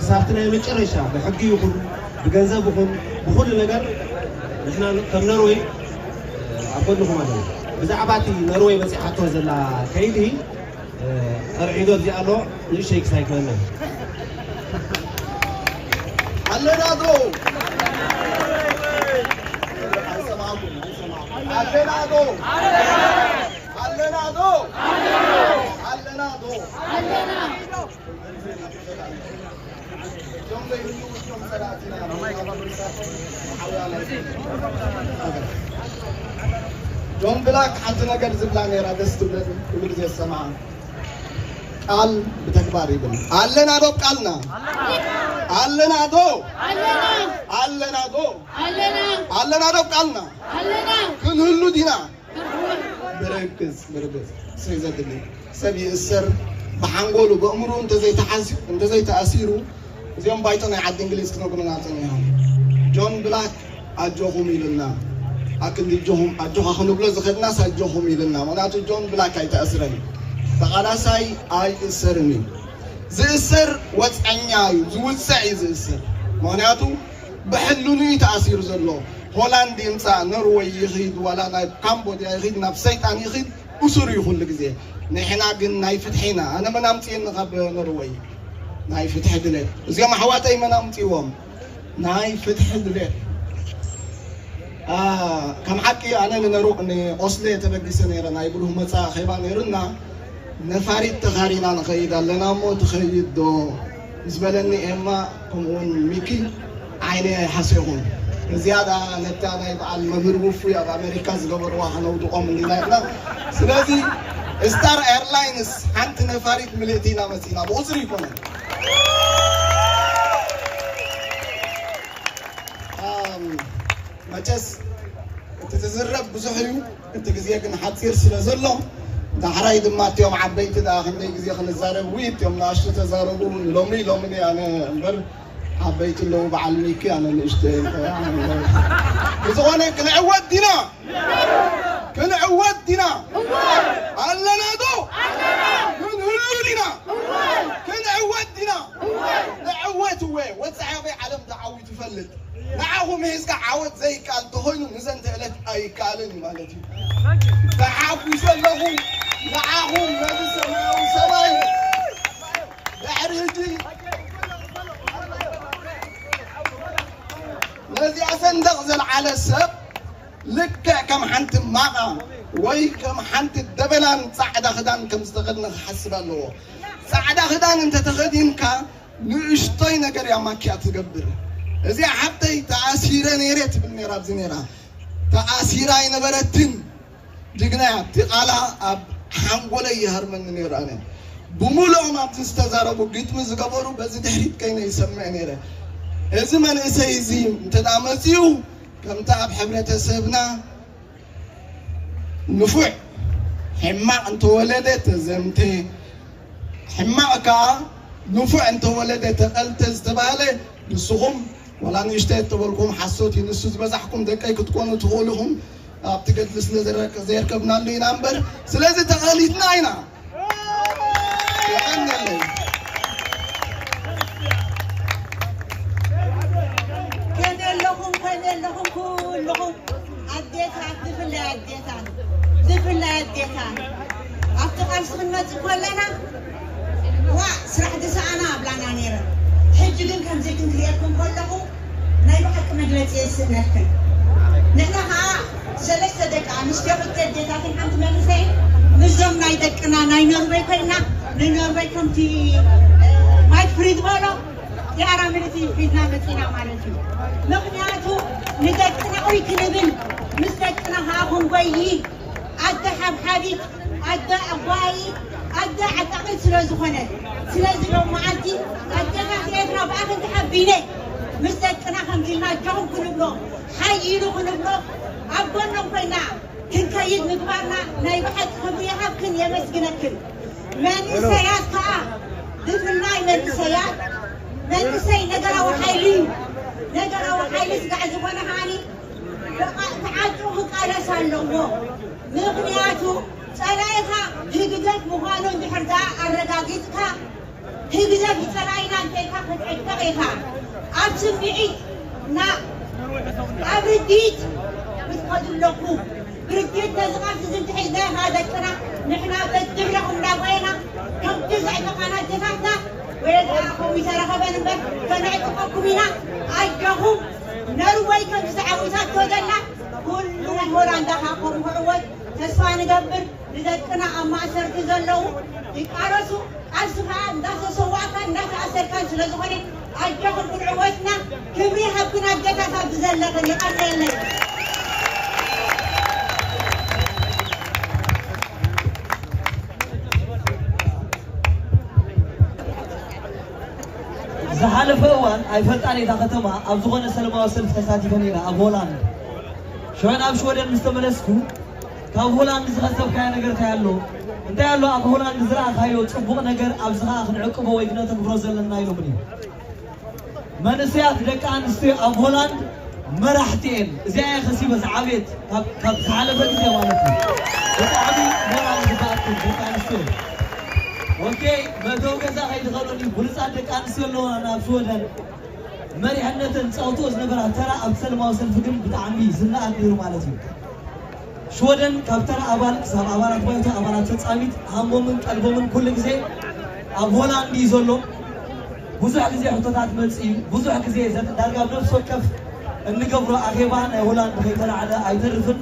ሳብቲ ናይ መጨረሻ ብሕጊ ይኹን ብገንዘብ ይኹን ብኹሉ ነገር ንሕና ከም ኖርወይ ኣብ ጎድንኹም ኣለና። ብዛዕባ እቲ ኖርወይ በፂሓቶ ዘላ ከይዲ፣ እ፣ ኣርዒዶ እዚኣ ኣሎ፣ ንእሽተይ ክሳይ ክበና። ኣለና ዶ? ኣይሰማዕኩን፣ ኣይሰማዕኩን። ኣለና ዶ? ኣለና ዶ? ኣለና ዶ? ጆን ብላክ ሓንቲ ነገር ዝብላ ነይራ፣ ደስ ትብለኒ፣ ኩሉ ግዜ ዝሰምዓ። ቃል ብተግባር ይብል። ኣለና ዶ ቃልና? ኣለና ዶ? ኣለና ዶ? ኣለና ዶ ቃልና? ክንህሉ ዲና? ብርግጽ፣ ብርግጽ። ሰይ ዘድሊ ሰብ ይእሰር፣ ብሓንጎሉ፣ ብእምሩ እንተዘይተሓዚ-፣ እንተዘይተኣሲሩ፣ እዚኦም ባይቶ ናይ ዓዲ እንግሊዝ ክነግሩና ጸኒሖም። ጆን ብላክ ኣጆኹም ኢሉና። ኣክንዲ ኣጆኹም፣ ኣጆኻ ክንብሎ ዝኸድናስ ኣጆኹም ኢሉና። ምኽንያቱ ጆን ብላክ ኣይተኣስረን እዩ። ተቓላሳይ ኣይእሰርን እዩ። ዝእሰር ወጽዓኛ እዩ፣ ዝውጽዕ እዩ ዝእሰር። ምኽንያቱ ብሕልኑ እዩ ተኣሲሩ ዘሎ። ሆላንድ ይምጻእ፣ ኖርወይ ይኺድ፣ ዋላ ናብ ካምቦድያ ይኺድ፣ ናብ ሰይጣን ይኺድ፣ እሱር እዩ ኩሉ ግዜ። ንሕና ግን ናይ ፍትሒ ኢና። ኣነ መን ኣምጽእኒ ካብ ኖርወይ? ናይ ፍትሒ ድሌት። እዚኦም ኣሕዋተይ መን ኣምጽእዎም? ናይ ፍትሒ ድሌት። አ፣ ከም ሓቂ ኣነ ንነሩ-፣ ንኦስሎ ተበጊሰ ነይረ፣ ናይ ብሩህ መጻኢ ኼባ ነይሩና። ነፋሪት ተኻሪና ንኸይድ ኣለና እሞ ትኸይድ ዶ ምስ በለኒ ኤማ፣ ከምኡውን ሚኪ ዓይነይ ኣይሓሰኹን። ንዝያዳ ነታ ናይ በዓል መምህር ውፉይ ኣብ ኣሜሪካ ዝገበርዋ ከነውድቖም እንዲና ኢልና። ስለዚ ስታር ኤርላይንስ ሓንቲ ነፋሪት ምልእቲ ኢና መጺና፣ ብቑጽሪ ይኮነን። ኣም፣ መቸስ እቲ ዝዝረብ ብዙሕ እዩ፣ እቲ ግዜ ግን ሓጺር ስለ ዘሎ፣ ዳሕራይ ድማ እቲኦም ዓበይቲ ደኣ ክንደይ ግዜ ክንዛረብ፣ ውይ፣ እቲኦም ንኣሽቱ ተዛረቡ፣ ሎሚ፣ ሎሚ ኣነ እምበር ዓበይቲ ኣለዉ፣ በዓል ሚኪ፣ ኣነ ንእሽተይ። ብዝኾነ ክንዕወት ዲና? ክንዕወት ዲና? ኣለና ዶ? ክንህሉ ዲና? ክንዕወት ዲና? ንዕወት እወ፣ ወጻኢ ኣበይ ዓለም ተዓዊቱ ይፈልጥ። ንዓኹም ሒዝካ ዓወት ዘይከኣል ተኾይኑ ንዘንተ ዕለት ኣይከኣልን እዩ ማለት እዩ። ተሓጒሰ ኣለኹ ንዓኹም ነዚ ሰማያዊ ሰማይ ድሕሪ ሕጂ ነዚኣ ሰንደቕ ዘልዓለ ሰብ ልክዕ ከም ሓንቲ ማቓ ወይ ከም ሓንቲ ደበላን ጻዕዳ ክዳን ከም ዝተኸድነ ክሓስብ ኣለዎ። ጻዕዳ ክዳን እንተተኸዲንካ ንእሽቶይ ነገር እያ ማኪያ ትገብር። እዚኣ ሓብተይ ተኣሲረ ነይረ ትብል ነይራ፣ ኣብዚ ነይራ። ተኣሲራ ኣይነበረትን። ጅግና እያ። እቲ ቃላ ኣብ ሓንጎለይ ይሃርመኒ ነይሩ። ኣነ ብምሉኦም ኣብዚ ዝተዛረቡ ግጥሚ ዝገበሩ በዚ ድሕሪት ከይነ ይሰምዕ ነይረ። እዚ መንእሰይ እዚ እንተ ደኣ መጺኡ ከምቲ ኣብ ሕብረተሰብና ንፉዕ ሕማቕ እንተወለደ ተዘምተ፣ ሕማቕ ከኣ ንፉዕ እንተወለደ ተቐልተ ዝተባህለ ንስኹም ዋላ ንእሽተይ እተበልኩም ሓሶት እዩ። ንሱ ዝበዛሕኩም ደቀይ ክትኮኑ ትኽእሉ ኢኹም። ኣብቲ ገድሊ ስለ ዘረ-፣ ዘየርከብናሉ ኢና እምበር፣ ስለዚ ተቐሊድና ኢና። የቐንየለይ። ከመይ ኣለኹም? ከመይ ኣለኹም ኩልኹም? ኣዴታት፣ ብፍላይ ኣዴታት፣ ብፍላይ ኣዴታት፣ ኣብቲ ቃልሲ ክንመጽእ ከለና፣ "ዋእ፣ ስራሕ ዝሰኣና" ኣብላና ነይረን። ሕጂ ግን ከምዚ ክንሪኤኩም ከለኹ፣ ናይ ብሓቂ መግለጺ የስእነልክን። ንሕና ኸኣ ሰለስተ ደቂ ኣንስትዮ፣ ክልተ ኣዴታትን ሓንቲ መንእሰይን፣ ምስዞም ናይ ደቅና ናይ ኖርወይ ኮይና፣ ንኖርወይ ከምቲ፣ እ፣ ማይክ ፍሪድ በሎ፣ ቲኣራ ምልእቲ ሒዝና መጺና ማለት እዩ። ምኽንያቱ ንደቅና ኦይ ክንብል፣ ምስ ደቅና ኸኣ ክንጎይ፣ ኣደ ሓብሓቢት፣ ኣደ ኣጓይት፣ ኣደ ዓጣቒት ስለ ዝኾነት፣ ስለዚ ሎም መዓልቲ ኣዴታት ኤርትራ ብኣኽን ተሓቢነ ምስ ደቅና ከምዚ ኢልና ጃው ክንብሎ፣ ሓይ ኢሉ ክንብሎ፣ ኣብ ጎኖም ኮይና ክንከይድ ምግባርና ናይ ብሓቂ ክብሪ ይሃብክን የመስግነክን። መንእሰያት ከኣ፣ ብፍላይ መንእሰያት፣ መንእሰይ ነገራዊ ሓይሊ እዩ። ነገራዊ ሓይሊ ስጋዕ ዝኾነ ከኣኒ ተዓ-፣ ተዓጢቑ ክቃለስ ኣለዎ። ምኽንያቱ ጸላኢኻ ህግደፍ ምዃኑ እንድሕር ደኣ ኣረጋጊጽካ፣ ህግደፍ ይጸላኢና እንተልካ ክትዕጠቕ ኢኻ። ኣብ ስምዒት ና ኣብ ርድኢት ክትከዱ ኣለኩም። ብርድኢት ነዚ ቃልሲ እዚ እንተሒዝና ኢኻ ደቅና ንሕና በድብረኹም እንዳጎየና ከምቲ ዘዕጠቓና ኣዴታትና ወለድኣ ከምኡ ይተረኸበን እምበር ከነዕጥቐኩም ኢና። ኣጆኹም ነርወይ ከምዚ ተዓዊታቶ ዘላ ኩሉ ናይ ሆላንዳ ከኣ ከምኡ ክዕወት ተስፋ ንገብር። ንደቅና ኣብ ማእሰርቲ ዘለዉ ይቃለሱ፣ ቃልሲ ከኣ እንዳተሰዋእካን እንዳተኣሰርካን ስለ ዝኾነ ኣጆኹም ክንዕወትና ክብሪ ይሃብክን ኣዴታት ኣብዚ ዘለኽን ይቐንየለይ። ዝሓለፈ እዋን ኣይፈልጣን እታ ከተማ ኣብ ዝኾነ ሰለማዊ ሰልፊ ተሳቲፈ ነይረ ኣብ ሆላንድ። ሽዑ ናብ ሽወደን ምስ ተመለስኩ ካብ ሆላንድ ዝኸሰብካዮ ነገር እንታይ ኣሎ? እንታይ ኣሎ ኣብ ሆላንድ ዝረኣኻዮ ጽቡቕ ነገር ኣብዚ ኸኣ ክንዕቅቦ ወይ ክነተግብሮ ዘለና ኢሎምኒ። መንእሰያት ደቂ ኣንስትዮ ኣብ ሆላንድ መራሕቲ እየን። እዚኣ እየ ከሲበ ዝዓብየት ካብ ካብ ዝሓለፈ ግዜ ማለት እዩ። ብጣዕሚ ሞራል ዝግባኣኩም ደቂ ኣንስትዮ። ኦኬ፣ መእተዊ ገዛ ከይትኸሉኒ፣ ብሉጻት ደቂ ኣንስትዮ ኣለዋና ኣብ ሽወደን። መሪሕነተን ዝጻወትኦ ዝነበራ ተራ ኣብ ሰለማዊ ሰልፊ ግን ብጣዕሚ ዝነኣድ ነይሩ ማለት እዩ። ሽወደን ካብ ተራ ኣባል ክሳብ ኣባላት ባይቶ፣ ኣባላት ፈጻሚት ሃሞምን ቀልቦምን ኩሉ ግዜ ኣብ ሆላንድ እዩ ዘሎ። ብዙሕ ግዜ ሕቶታት መጽእ እዩ። ብዙሕ ግዜ ዘ- ዳርጋ ኣብ ነፍሲ ወከፍ እንገብሮ ኣኼባ ናይ ሆላንድ ከይተላዕለ ኣይተርፍን።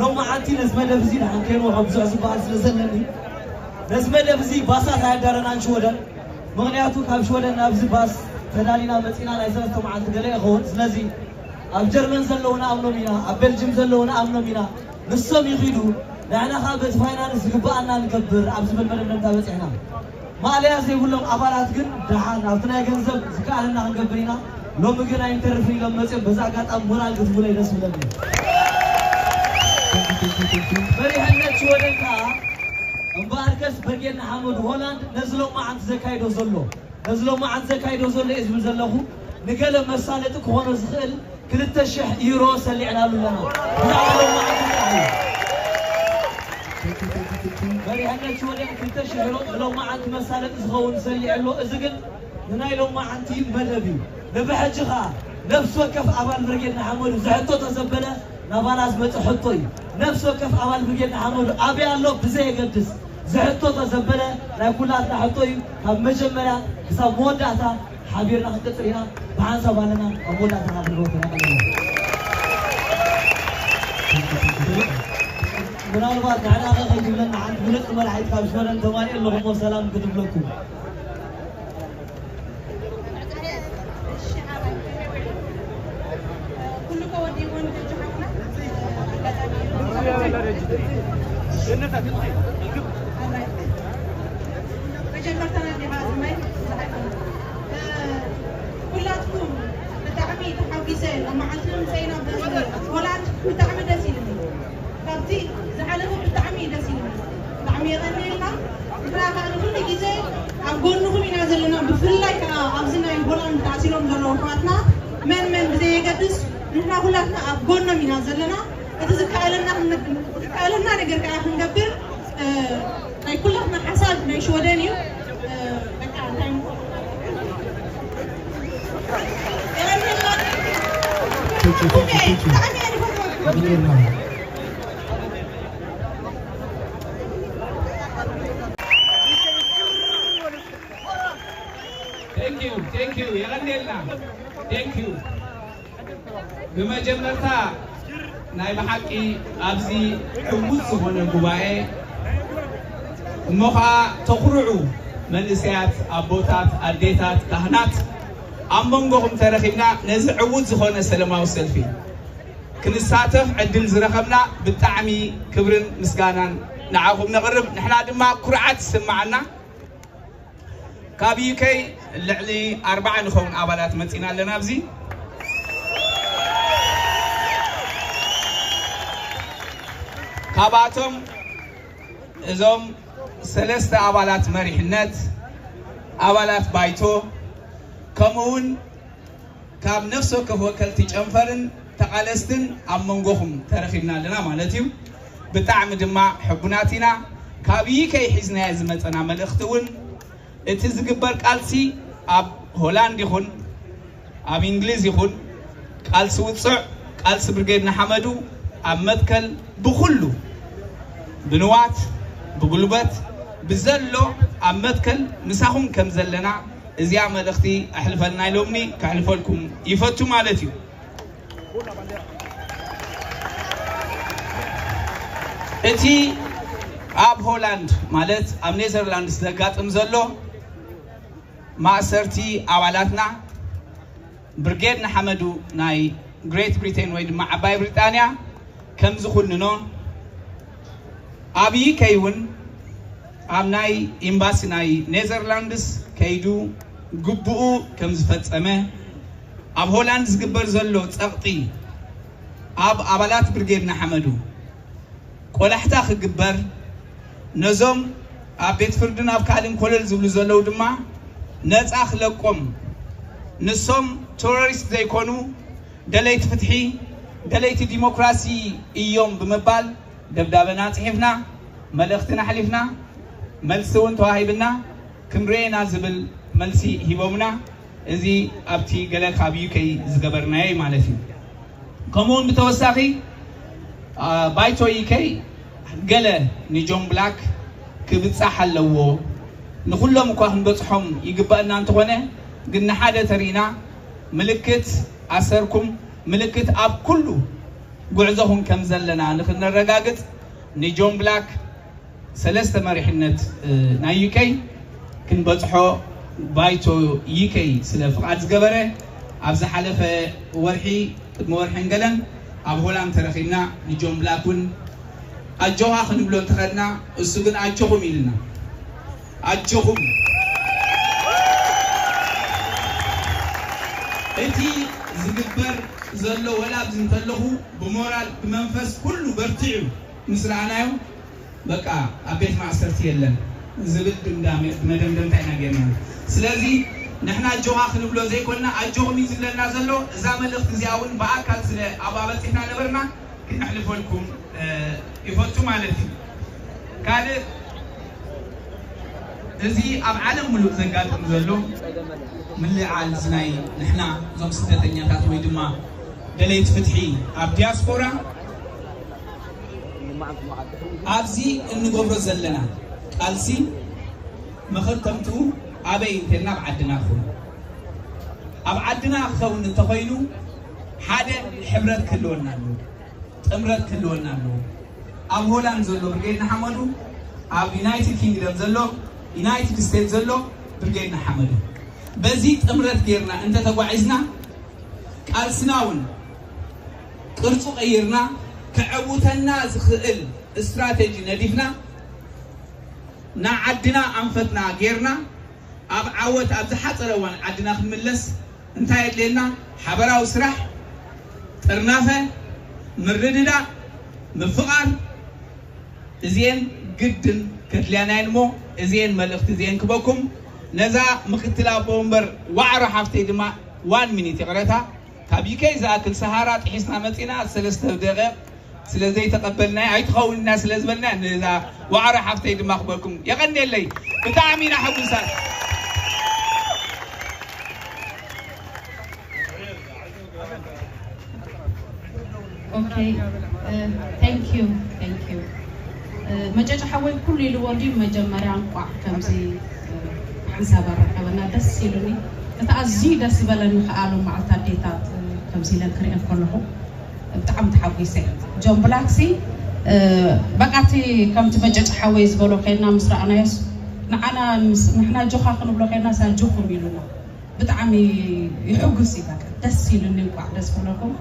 ሎማዓንቲ ነዚ መደብ እዚ ደሓን ከይንውዖ ብዙሕ ዝበሃል ስለ ዘለኒ ነዚ መደብ እዚ ባሳት ኣያዳለናን ሽወደን። ምኽንያቱ ካብ ሽወደን ናብዚ ባስ ተዳሊና መጺና ናይ ሰለስተ መዓልቲ ገለ ይኸውን። ስለዚ ኣብ ጀርመን ዘለዉ ንኣምኖም ኢና፣ ኣብ ቤልጅም ዘለዉ ንኣምኖም ኢና። ንሶም ይኺዱ፣ ንሕና ኸኣ በቲ ፋይናንስ ዝግብኣና ንገብር ኣብ ዝብል መደምደምታ በጺሕና። ማእለያ ዘይብሎም ኣባላት ግን ደሓን ኣብቲ ናይ ገንዘብ ዝከኣለና ክንገብር ኢና። ሎሚ ግን ኣይንተርፍን ኢሎም መጺኦም በዚ ኣጋጣሚ ሞራል ክትህቡለይ ደስ ይብለኒ። መሪሕነት ሽወደን ከኣ እምበኣርከስ ብርጌድ ንሓመዱ ሆላንድ ነዚ ሎማዓንቲ ዘካይዶ ዘሎ ነዚ ሎማዓንቲ ዘካይዶ ዘሎ እየ ዝብል ዘለኹ ንገለ መሳለጢ ክኾኖ ዝኽእል ክልተ ሽሕ ዩሮ ሰሊዕናሉ ኣለና። ብዛዕባ ሎማዓንቲ ጥራሕ እዩ። መሪሕነት ሽወደን ክልተ ሽሕ ዩሮ ንሎማዓንቲ መሳለጢ ዝኸውን ሰሊዑ ኣሎ። እዚ ግን ንናይ ሎማዓንቲ መደብ እዩ። ንብሕጂ ኸኣ ነፍሲ ወከፍ ኣባል ብርጌድ ንሓመዱ ዝሕቶ ተዘበለ ናባና ዝመጸ ሕቶ እዩ። ነፍሲ ወከፍ ኣባል ብርጌድ ንሓመዱ ኣበይ ኣሎ ብዘየገድስ ዝሕቶ ተዘበለ ናይ ኩላትና ሕቶ እዩ። ካብ መጀመርያ ክሳብ መወዳእታ ሓቢርና ክንቅጽል ኢና። ብሓንሳብ ኣለና። ኣብ መወዳእታ ክንረኽቦ ተናቀለና። ምናልባት ንሕና ከ ከይትብለና ሓንቲ ብሉጽ መራሒት ካብ ሽወደን ተማልኤ ኣለኹ እሞ ሰላም ክትብለኩም። መጀመርታ ናዲኻ ዝመይ ኩላትኩም ብጣዕሚ ተሓጒሰ ሎማዓንቲ ምምፀኢና ሆላንድ ብጣዕሚ ደስ ኢሉኒ። ካብቲ ዝሓለፈ ብጣዕሚ እዩ ደስ ኢሉኒ። ብጣዕሚ የቐንየልና። ንሕና ከዓ ንኩሉ ግዜ ኣብ ጎንኹም ኢና ዘለና። ብፍላይ ከዓ ኣብዚ ናይ ሆላንድ ተኣሲሮም ዘለዉ ኣሕዋትና መን መን ብዘየገድስ ንሕና ኩላትና ኣብ ጎኖም ኢና ዘለና። እቲ ዝከኣለና ዝከኣለና ነገር ከዓ ክንገብር ናይ ኩላትና ሓሳብ ናይ ሽወደን እዩ። በቃ እንታይ Thank you, thank you. የቐንየልና። Thank you። ብመጀመርታ ናይ ብሓቂ ኣብዚ ዕዉት ዝኾነ ጉባኤ እሞ ኸዓ ተኹርዑ መንእሰያት ኣቦታት ኣዴታት ካህናት ኣብ መንጎኹም ተረኺብና ነዚ ዕዉት ዝኾነ ሰለማዊ ሰልፊ ክንሳተፍ ዕድል ዝረኸብና ብጣዕሚ ክብርን ምስጋናን ንዓኹም ነቕርብ። ንሕና ድማ ኩርዓት ይስምዓና። ካብ ዩከይ ልዕሊ ኣርባዓ ንኸውን ኣባላት መጺና ኣለና ኣብዚ። ካብኣቶም እዞም ሰለስተ ኣባላት መሪሕነት ኣባላት ባይቶ ከምኡ እውን ካብ ነፍሲ ወከፍ ወከልቲ ጨንፈርን ተቓለስትን ኣብ መንጎኹም ተረኺብና ኣለና ማለት እዩ። ብጣዕሚ ድማ ሕቡናት ኢና። ካብ ዩከይ ሒዝናዮ ዝመጸና መልእኽቲ እውን እቲ ዝግበር ቃልሲ ኣብ ሆላንድ ይኹን ኣብ እንግሊዝ ይኹን ቃልሲ ውጹዕ ቃልሲ ብርጌድ ንሓመዱ ኣብ መትከል ብኹሉ ብንዋት ብጉልበት ብዘሎ ኣብ መትከል ምሳኹም ከም ዘለና እዚኣ መልእኽቲ ኣሕልፈልና ኢሎምኒ ከሕልፈልኩም ይፈቱ ማለት እዩ። እቲ ኣብ ሆላንድ ማለት ኣብ ኔዘርላንድስ ዘጋጥም ዘሎ ማእሰርቲ ኣባላትና ብርጌድ ንሓመዱ ናይ ግሬት ብሪቴን ወይ ድማ ዓባይ ብሪጣንያ ከም ዝኹንኖ ኣብ ዩኬ እውን ኣብ ናይ ኤምባሲ ናይ ኔዘርላንድስ ከይዱ ግቡኡ ከም ዝፈጸመ ኣብ ሆላንድ ዝግበር ዘሎ ጸቕጢ ኣብ ኣባላት ብርጌድ ንሓመዱ ቆላሕታ ክግበር ነዞም ኣብ ቤት ፍርድን ኣብ ካልእን ኮለል ዝብሉ ዘለዉ ድማ ነፃ ክለቆም ንሶም ቴሮሪስት ዘይኮኑ ደለይቲ ፍትሒ ደለይቲ ዲሞክራሲ እዮም ብምባል ደብዳበና ፅሒፍና መልእኽትን ኣሕሊፍና መልሲ እውን ተዋሂብና ክንሪኤና ዝብል መልሲ ሂቦምና እዚ ኣብቲ ገለ ካብ ዩኬ ዝገበርናዮ ማለት እዩ። ከምኡውን ብተወሳኺ ባይቶ ዩኬ ገለ ንጆን ብላክ ክብጻሕ ኣለዎ ንኩሎም እኳ ክንበጽሖም ይግባእና እንተኾነ ግን ንሓደ ተሪና ምልክት ኣሰርኩም ምልክት ኣብ ኩሉ ጉዕዞኹም ከም ዘለና ንክነረጋግጽ ንጆን ብላክ ሰለስተ መሪሕነት ናይ ዩኬ ክንበጽሖ ባይቶ ዩኬ ስለ ፍቓድ ዝገበረ ኣብ ዝሓለፈ ወርሒ ቅድሚ ወርሕን ገለን ኣብ ሆላንድ ተረኺብና ንጆን ብላክ እውን ኣጆኻ ክንብሎ እንተኸድና እሱ ግን ኣጆኹም ኢልና ኣጆኹም እቲ ዝግበር ዘሎ ወላ ኣብዚ እንተለኹ ብሞራል ብመንፈስ ኩሉ በርቲዑ ምስ ረኣናዮ በቃ ኣብ ቤት ማእሰርቲ የለን ዝብል ድምዳመ መደምደምታ ኢና ጌርና። ስለዚ ንሕና ኣጆኻ ክንብሎ ዘይኮንና ኣጆኹም እዩ ዝብለና ዘሎ። እዛ መልእኽቲ እዚኣ እውን ብኣካል ስለ ኣብኣ በፂሕና ነበርና ክነሕልፈልኩም ይፈቱ ማለት እዩ። ካልእ እዚ ኣብ ዓለም ምሉእ ዘጋጥም ዘሎ ምልዕዓል እዚ ናይ ንሕና እዞም ስደተኛታት ወይ ድማ ደለይቲ ፍትሒ ኣብ ዲያስፖራ ኣብዚ እንገብሮ ዘለና ቃልሲ መኸተምቱ ኣበይ እንተልና ኣብ ዓድና ክኸውን ኣብ ዓድና ክኸውን እንተኾይኑ ሓደ ሕብረት ክህልወና ኣለዎ፣ ጥምረት ክህልወና ኣለዎ። ኣብ ሆላንድ ዘሎ ብርጌድ ንሓመዱ፣ ኣብ ዩናይትድ ኪንግደም ዘሎ፣ ዩናይትድ ስቴትስ ዘሎ ብርጌድ ንሓመዱ። በዚ ጥምረት ጌርና እንተተጓዒዝና ቃልስና እውን ቅርጹ ቀይርና ከዕውተና ዝኽእል ስትራቴጂ ነዲፍና ንዓድና ኣንፈትና ጌርና ኣብ ዓወት ኣብ ዝሓፀረ እዋን ዓድና ክንምለስ እንታይ የድልየና? ሓበራዊ ስራሕ፣ ጥርናፈ፣ ምርድዳእ፣ ምፍቓር እዚኤን ግድን ከድልያና እየን እሞ እዚኤን መልእኽቲ እዚኤን ክበኩም ነዛ ምክትል ኣቦ ወንበር ዋዕሮ ሓፍተይ ድማ ዋን ሚኒት ይቕረታ ካብ ዩኬ ዝኣክል ሰሃራ ጥሒስና መፂና ሰለስተ ደቂቕ ስለ ዘይተቐበልናያ ኣይትኸውን ኢና ስለ ዝበልና ነዛ ዋዕሮ ሓፍተይ ድማ ክበልኩም የቐንየለይ። ብጣዕሚ ኢና ሕጉሳት። Okay, thank you, thank you. መጨጨ ሓወይ ኩሉ ኢልዎ እንዲ መጀመርያ እንቋዕ ከምዚ ሓንሳብ ኣረከበና ደስ ኢሉኒ። እቲ ኣዝዩ ደስ ዝበለኒ ከኣ ሎም መዓልቲ ኣዴታት ከምዚ ኢለን ክሪኤን ከለኹ ብጣዕሚ ተሓጒሰ። ጆን ብላክሲ በቃ እቲ ከምቲ መጨጭ ሓወይ ዝበሎ ከይድና ምስ ረኣናዮስ ንዓና ንሕና ኣጆኻ ክንብሎ ከይድናስ ኣጆኹም ኢሉና። ብጣዕሚ ይሕጉስ እዩ በቃ ደስ ኢሉኒ እንቋዕ ደስ ክብለኩም።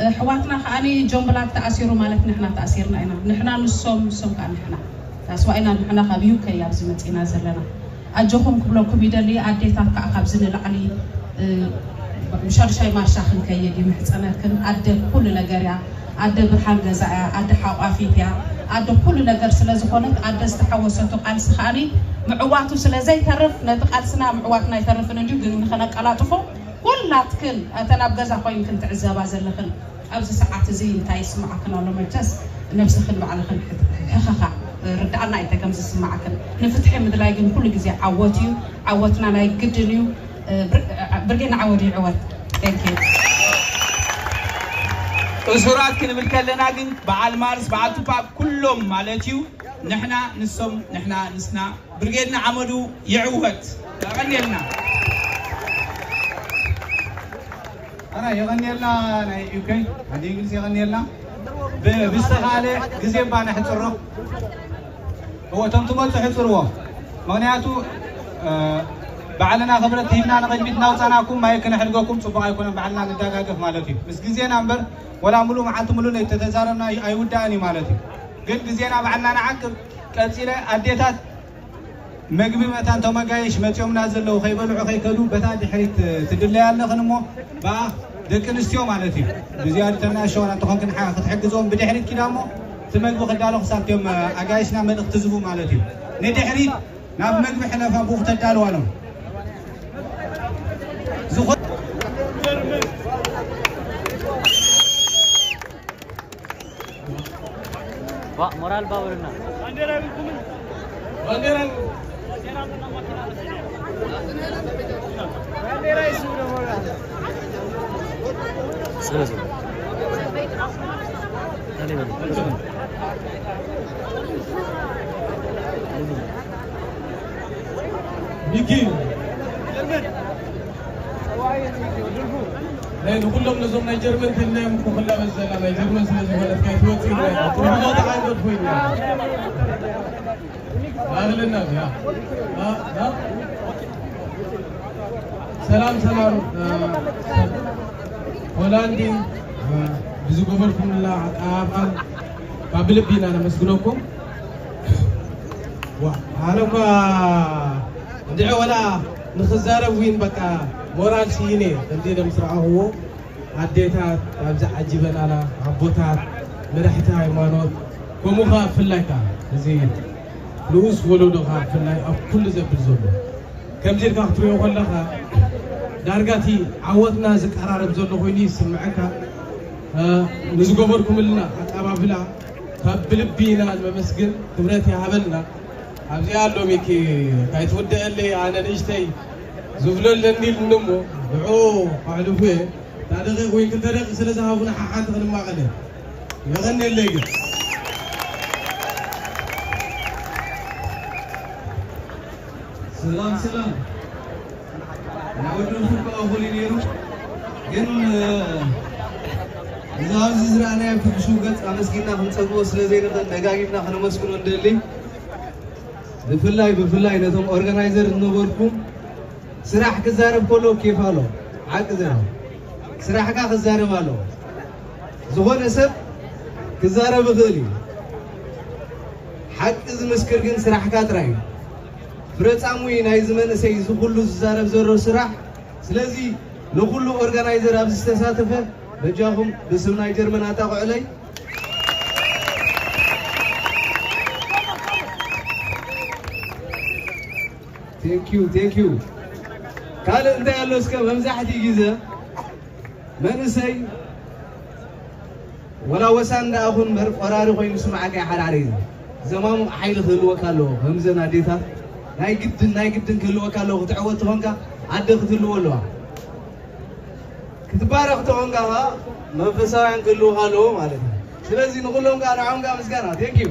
ኣሕዋትና ከዓኒ ጆን ብላክ ተኣሲሩ ማለት ንሕና ተኣሲርና ኢና። ንሕና ንሶም ንሶም ከዓ ንሕና። ታስዋ ኢና ንሕና ካብ ዩከይ ኣብዚ መፂና ዘለና። ኣጆኹም ክብለኩም ይደሊ ኣዴታት ከዓ ካብዚ ንላዕሊ ሻድሻይ ማርሻ ክንከይድ ይምሕፀነክን ኣደ ኩሉ ነገር እያ ኣደ ብርሃን ገዛ እያ ኣደ ሓቋፊት እያ ኣደ ኩሉ ነገር ስለዝኾነት ኣደ ዝተሓወሰቶ ቃልሲ ከዓኒ ምዕዋቱ ስለዘይተርፍ ነቲ ቃልስና ምዕዋትና ኣይተርፍን እንድዩ ግን ንኸነቀላጥፎ ኩላትክን እተን ኣብ ገዛ ኮይንክን ትዕዘባ ዘለኽን ኣብዚ ሰዓት እዚ እንታይ ይስማዓክን ኣሎ መቸስ ነብስኽን ባዕልኽን ሕኸኻ ርዳኣና ኣይተ ከም ዝስማዓክን ንፍትሒ ምድላይ ግን ኩሉ ግዜ ዓወት እዩ ዓወትና ናይ ግድን እዩ። ብርጌድ ንዓወት እዩ ዕወት። Thank you። እሱራት ክንብል ከለና ግን በዓል ማርስ፣ በዓል ቱፓክ ኩሎም ማለት እዩ። ንሕና ንሶም፣ ንሕና ንስና። ብርጌድ ንዓመዱ ይዕወት። የቐንየልና። ኣረ የቐንየልና። ናይ ዩኬ ዓዲ እንግሊዝ የቐንየልና። ብዝተኻለ ግዜ እባ ነሕፅሮ። እወ፣ እቶም ትመፁ ሕፅርዎ። ምኽንያቱ ባዕልና ክብረት ሂብና ንቕድሚት እናውፃናኩም ማይ ክነሕድገኩም ፅቡቕ ኣይኮነን። ባዕልና ንደጋገፍ ማለት እዩ። ምስ ግዜና እምበር ወላ ሙሉእ መዓልቲ ሙሉእ ተተዛረብና ኣይውዳእን እዩ ማለት እዩ። ግን ግዜና ባዕልና ንዓቅብ። ቀፂለ ኣዴታት መግቢ መታን ተመጋየሽ መፂኦምና ዘለዉ ከይበልዑ ከይከዱ በታ ድሕሪት ትድለያ ኣለኽን እሞ ብኣ ደቂ ኣንስትዮ ማለት እዩ። ብዝያዱ ተናሸዋና እንተኾንክን ሓ- ክትሕግዞም ብድሕሪት ኪዳ እሞ እቲ መግቢ ክዳሎ ክሳብ እቲኦም ኣጋይሽና መልእኽቲ ዝቡ ማለት እዩ። ንድሕሪት ናብ መግቢ ሕለፋ ብኡ ክተዳልዋ ነው ዝኾ ሞራል ባቡርና ሚኪ ናይ ንኩሎም ነዞም ናይ ጀርመን ተልናዮም እኮ ክላበስ ዘላ ናይ ጀርመን ስለ ዝኾነት ካይትወፅእ ኢልና ኢና። ጥሩ ቦታ ኣይገድፎ ኢልና። ኣግልና ያ ሰላም ሰላም ሆላንዲ ብዝገበርኩምላ ኣቀባብላ ካብ ልቢ ኢና ነመስግነኩም። ኣነ እኳ እንድዒ ወላ ንክዛረብ ዊን በቃ ሞራል ስኢነ ከምዚ ኢለ ምስ ረኣኽዎ ኣዴታት ኣብዚ ዓጂበናና ኣቦታት መራሕቲ ሃይማኖት ከምኡ ከዓ ብፍላይ ከዓ እዚ ንኡስ ወለዶ ከዓ ብፍላይ ኣብ ኩሉ ዘብል ዘሎ ከምዚ ኢልካ ክትሪኦ ከለካ ዳርጋ እቲ ዓወትና ዝቀራረብ ዘሎ ኮይኑ ይስምዐካ። ንዝገበርኩምልና ኣቀባብላ ካብ ብልቢ ኢና ንመመስግን። ክብረት ይሃበልና። ኣብዚኣ ኣሎ ሚኪ ካይትውደአለይ ኣነ ንእሽተይ ዝብሎ ኣለኒ ኢሉኒ እሞ ንዑ ከሕልፉ እየ። እታ ደቂቕ ወይ ክልተ ደቂቕ ስለ ዝሃቡና ሓሓንቲ ክንማቐለ የቐንየለይ ግን ሰላም ሰላም ናይ ወዲ ርፉድ ከዓ እኹል እዩ ነይሩ ግን እዚ ኣብዚ ዝረኣናዮ ፍሕሹው ገፅ ኣመስጊንና ክንፀግቦ ስለ ዘይንኽእል ደጋጊምና ከነመስግኖ ንደሊ። ብፍላይ ብፍላይ ነቶም ኦርጋናይዘር ዝነበርኩም ስራሕ ክዛረብ ከሎ ኬፍ ኣሎ። ሓቂ ዘረባ ስራሕካ ክዛረብ ኣለዎ። ዝኾነ ሰብ ክዛረብ ይኽእል እዩ። ሓቂ ዝምስክር ግን ስራሕካ ጥራይ እዩ። ፍረፃሙ እዩ ናይዚ መንእሰይ እዚ ኩሉ ዝዛረብ ዘሎ ስራሕ። ስለዚ ንኹሉ ኦርጋናይዘር ኣብዚ ዝተሳተፈ በጃኹም ብስም ናይ ጀርመን ኣጣቕዑለይ። ቴንኪዩ ቴንኪዩ። ካልእ እንታይ ኣሎ እስከ መብዛሕትኡ ግዜ መንእሰይ ወላ ወሳን ደኣ ኹን እምበር ቆራሪ ኮይኑ ስምዓካ ይሓራሪ እዩ። ዘማሙቕ ሓይሊ ክህልወካ ኣለዎ። ከምዘን ኣዴታት ናይ ግድን ናይ ግድን ክህልወካ ኣለዎ። ክትዕወት ተኾንካ ኣደ ክትህልዎ ኣለዋ። ክትባረኽ ተኾንካ ከዓ መንፈሳውያን ክህልውኻ ኣለዎ ማለት እዩ። ስለዚ ንኹሎም ከዓ ንዖም ከዓ ምስጋና ቴንኪዩ።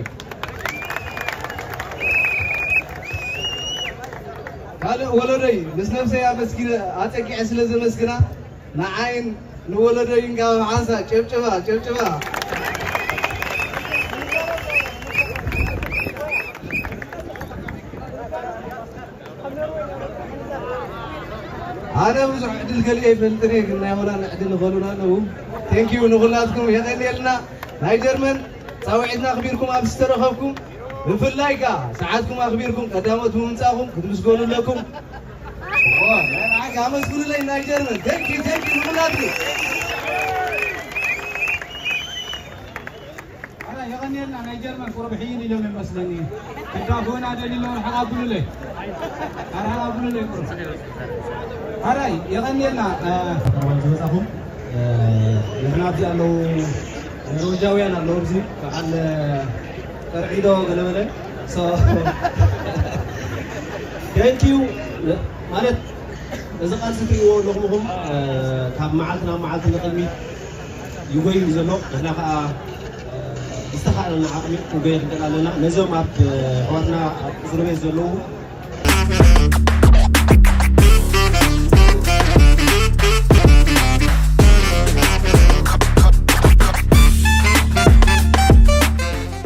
ካልእ ወለዶይ ምስ ነብሰይ ኣመስጊነ ኣፀጊዐ ስለ ዘመስግና ንዓይን ንወለዶይን ከዓ መዓንሳ ጨብጭባ ጨብጭባ። ኣነ ብዙሕ ዕድል ከሊኤ ይፈልጥን እየ ግን ናይ ሆላንድ ዕድል ይኸሉና ኣለዉ። ቴንኪዩ ንኹላትኩም የቐንየልና። ናይ ጀርመን ፃውዒትና ኣኽቢርኩም ኣብ ዝተረኸብኩም ብፍላይ ከዓ ሰዓትኩም ኣኽቢርኩም ቀዳሞት ብምምፃእኹም ክትምስገኑ ኣለኩም። ኣመስግኑለይ ናይ ጀርመን ቴንኪዩ ቴንኪዩ ንኹላትኩም። ኣረ የቐንየልና ናይ ጀርመን ቁሩብ ሕይን ኢሎም እዮም መስለኒ ክዳፈኡና ደሊሎ ርሕቕ ኣብሉለይ ኣረ ሕቕ ኣብሉለይ ቁሩብ ኣራይ የቐንየልና ከተማን ዝመጻኹም ንሕና ኣብዚ ኣለዉ ኖርወጃውያን ኣለዉ ኣብዚ በዓል ቀርዒዶ ገለመለ thank you ማለት እዚ ቃልሲ ትሪእዎ ኣለኹምኹም ካብ መዓልቲ ናብ መዓልቲ ንቕድሚት ይጎይ እዩ ዘሎ። ንሕና ከዓ ዝተኻእለና ዓቕሚ ክንጎየ ክንደል ኣለና። ነዞም ኣብ ኣሕዋትና ኣብ እስር ቤት ዘለዉ